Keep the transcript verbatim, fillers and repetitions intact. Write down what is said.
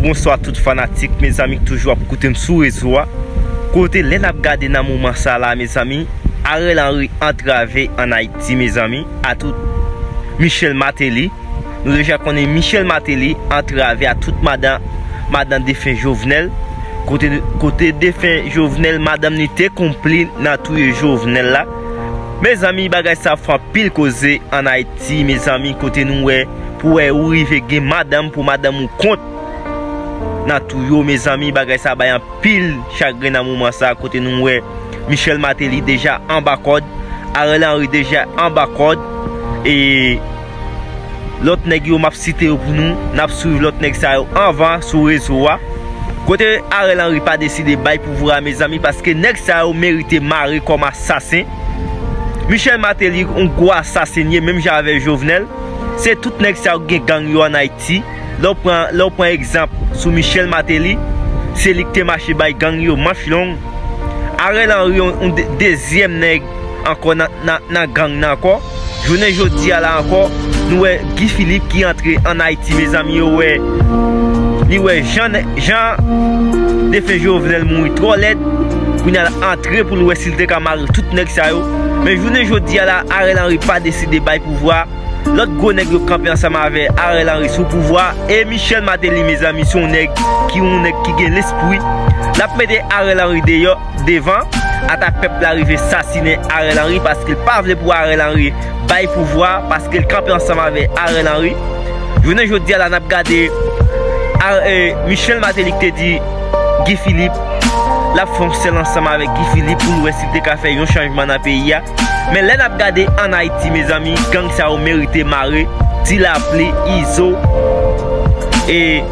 Bonswa tout fanatik, mezanmi, k toujou ap koute m sou rezo a. Kote lè n ap gade nan moman sa la, mezanmi, Ariel Henry antrave ann Ayiti, mezanmi, a tout Michel Martelly. Nou deja konnen Michel Martelly antrave a tout madan, madan defen Jovenel. Kote, kote defen Jovenel, madanm li te konpli nan touye Jovenel la. Mezanmi, bagay sa ap fè anpil koze ann Ayiti, mezanmi, kote nou wè, pou wè ou rive gen madanm, pou madanm ou kont nan touye w, mezanmi, bagay sa bay anpil chagren nan moman sa, kote nou wè Michel Martelly deja anba kòd, Ariel Henry deja anba kòd, e lòt nèg yo m ap site yo pou nou, n ap swiv lòt nèg sa yo anvan sou rezo a. Kote Ariel Henry pa deside bay pouvwa a, mezanmi, paske nèg sa yo merite mare kòm asasen. Michel Martelly, yon gwo asasen li ye, menm jan avèk Jovenel. Se tout nèg sa yo ki gen gang yo ann Ayiti. Lè w pran, lè w pran egzanp sou Michel Martelly, se li ki te mache bay gang yo manch long. Ariel Henry, yon, yon de-, dezyèm nèg ankò nan, nan, nan gang nan ankò. Jounen jodi a la ankò, nou wè Guy Philippe ki antre ann Ayiti, mezanmi, yo wè, li wè jan, jan defen Jovenel mouri twò lèd, kounye a l antre pou l wè si l te ka mare tout nèg sa yo. Men jounen jodi a la, Ariel Henry pa deside bay pouvwa. Lòt gwo nèg yo kanpe ansanm avè Ariel Henry sou pouvwa. E Michel Martelly, mezanmi, se yon nèg ki, yon nèg ki gen lespri. L ap mete Ariel Henry deyò, devan, ata pèp la rive sasinen Ariel Henry, paske l pa vle pou Ariel Henry bay pouvwa, paske l kanpe ansanm avè Ariel Henry. Jounen jodi a la, n ap gade, a, e, Michel Martelly ki te di Guy Philippe, l ap fè yon sèl ansanm avèk Guy Philippe pou l wè si l te ka fè yon chanjman nan peyi a. Men lè n ap gade ann Ayiti, mezanmi, gang sa yo merite mare, Ti Lapli, Izo, e